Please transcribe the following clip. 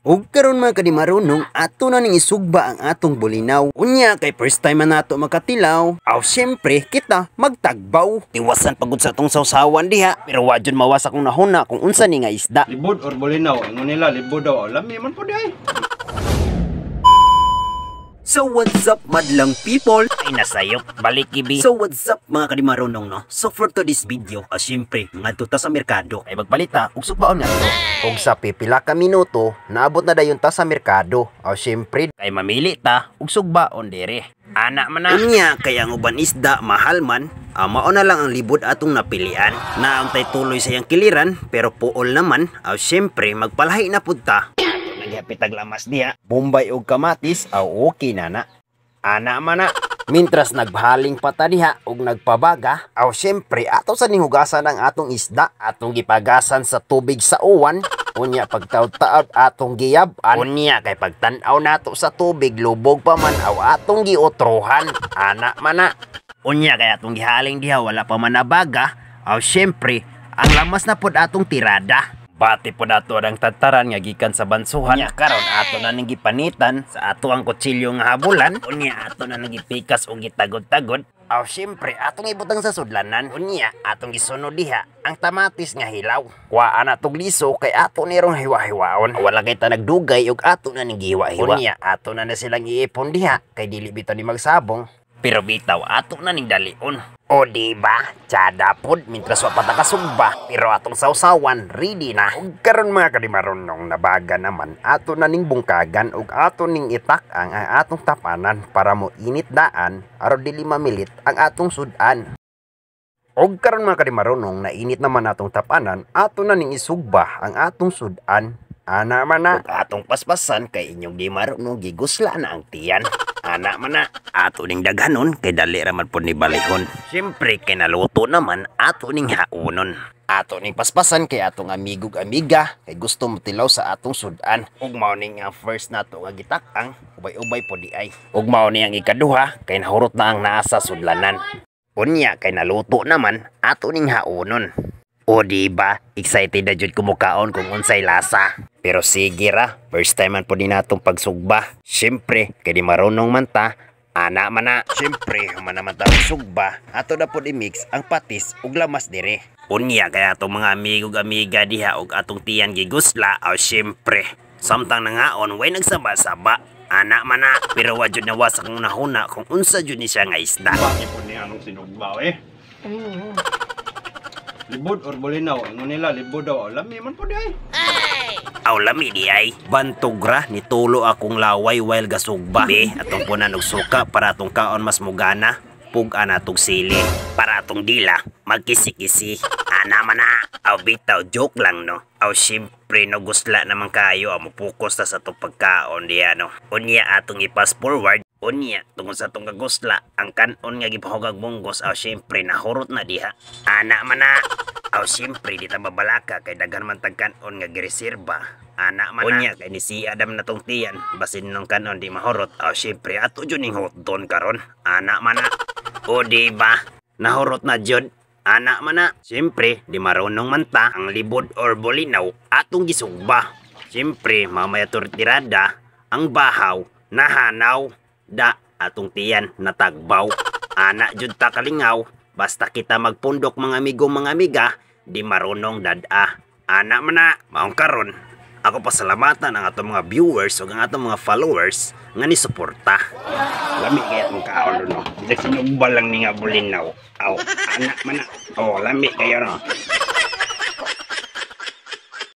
Ug karon, mga kadimarunong, ato na ning isugba ang atong bulinaw. Unya kay first time man nato makatilaw. Aw syempre kita magtagbaw. Tiwasan pagud sa atong sawsawan diha, pero wa jud mawas akong nahuna kung unsa ni nga isda. Libod or bulinaw, ingon nila libod daw. Lami man po di ay. So what's up, madlang people? Ay, nasayop, balik gibi. So what's up, mga kadimarunong, no? So for today's video, syempre, ngadto ta sa merkado. Ay magpalita og sugbaon nga to. Og sa pipila ka minuto, naabot na dayon ta sa merkado. Aw syempre, kay mamili ta og sugbaon dire. Ana man na. Unya, kay ang uban isda mahal man, mao na lang ang libod atong napilian. Naamtay tuloy sa iyang kiliran, pero puol naman, aw syempre, magpalahi na pud ta. Nagyapit ag lamas diha. Bombay og kamatis, aw okay na na. Ana man na. Mintras nagbahaling pa ta diha og nagpabaga, aw syempre ato sa hugasan ang atong isda, atong gipagasan sa tubig sa uwan. Unya pagtaod-taod atong giyab-an. Unya kay pagtan-aw nato sa tubig lubog pa man, aw atong giutrohan. Ana man na. Unya kay atong gihaling diha wala pa man nabaga, aw syempre ang lamas na pod atong tirada. Bati po nato ang tadtaran nga gikan sa bansuhan. Unya karon ato na ning gipanitan sa ato ang kutsilyo nga habulan. Unya ato na ning gipikas og gitagod-tagod. Aw syempre atong ibutang sa sudlanan. Unya atong gisunod diha ang kamatis nga hilaw. Kuhaan atong liso kay ato nirong hiwa-hiwaon. Wala kay ta nagdugay ug ato na ning gihiwa-hiwa. Unya ato na na silang iipon diha kay dili bitaw ni magsabong. Pero bitaw ato na ning dalion. O di ba? Tsada pod mintras wa pa ta kasugba. Pero atong sawsawan ready na. Ug karon, mga kadimarunong, nabaga naman, ato na ning bungkagan ug ato ning itak-ang ang atong tapanan para mo init daan aron dili mamilit ang atong sudan. Og karon, mga kadimarunong, nainit naman atong tapanan, ato na ning isugba ang atong sudan. Ana man na. Ug atong paspasan kay inyong di marunong gigusla na ang tiyan. Ana man na. Ato ning daghanon kay dali ra man pod ni balihon. Siyempre kay naluto naman, ato ning haunon. Ato ning paspasan kay atong amigog amiga kay gusto mo tilaw sa atong sudan. Ug mao ning ang first nato nga gitak-ang, ubay-ubay po di ay. Ug mao ni ang ikaduha kay nahurot na ang naa sa sudlanan. Unya kay naluto naman, ato ning haunon. O di ba, excited na jud kumukaon kung unsay lasa. Pero sige ra, first time man po din natong pagsugba. Siyempre, kay di marunong man ta, ana man na. Siyempre, human naman ta sugba, ato na pod i-mix ang patis ug lamas dire. Unya kay atong mga amigo ug amiga diha ug atong tiyan gigusla, aw siyempre. Samtang nangaon, way nagsaba-saba. Ana man na, pero wa jud nawas akong nahuna kung unsa jud ni siya nga isda. Bati po niya anong sinugba eh. Libod or bulinaw, ingon nila libod daw. Lami man po di ay. Aw lami di ay. Bantog ra ni tulo akong laway while gasugba. Be, atong punan og suka para atong kaon mas mugana. Pug-an atong sili para atong dila magkisi-kisi. Ana man na. Aw bitaw, joke lang, no. Aw syempre no, gusla naman kayo, aw mo-focus ta sa atong pagkaon diya, no. Unya atong i-fast forward. Unya tungod sa atong kagusla ang kanon nga gipahugag munggos, aw syempre nahurot na diha. Ana man na. Aw syempre di ta mabalaka kay daghan man tag kanon nga gireserba. Ana man. Unya kay ni si Adam na tong tiyan basin nung kanon di mahurot. Aw syempre ato jud ning hotdon karon. Ana man na. O di ba? Nahurot na jud. Ana man na. Siyempre, di marunong man ta ang libod or bulinaw atong gisugba. Siyempre, mamaya tirada, ang bahaw nahanaw da atong tiyan natagbaw. Ana jud ta kalingaw, basta kita magpundok, mga amigo, mga amiga, di marunong dada. Ana man na, maong karon. Ako pasalamatan ang atong mga viewers ug ang atong mga followers nga ni suporta. Lami kaya atong kaon no. Bisag sinugba lang ni nga bulinaw. Aw, ana man na. Oh, lami kayo no.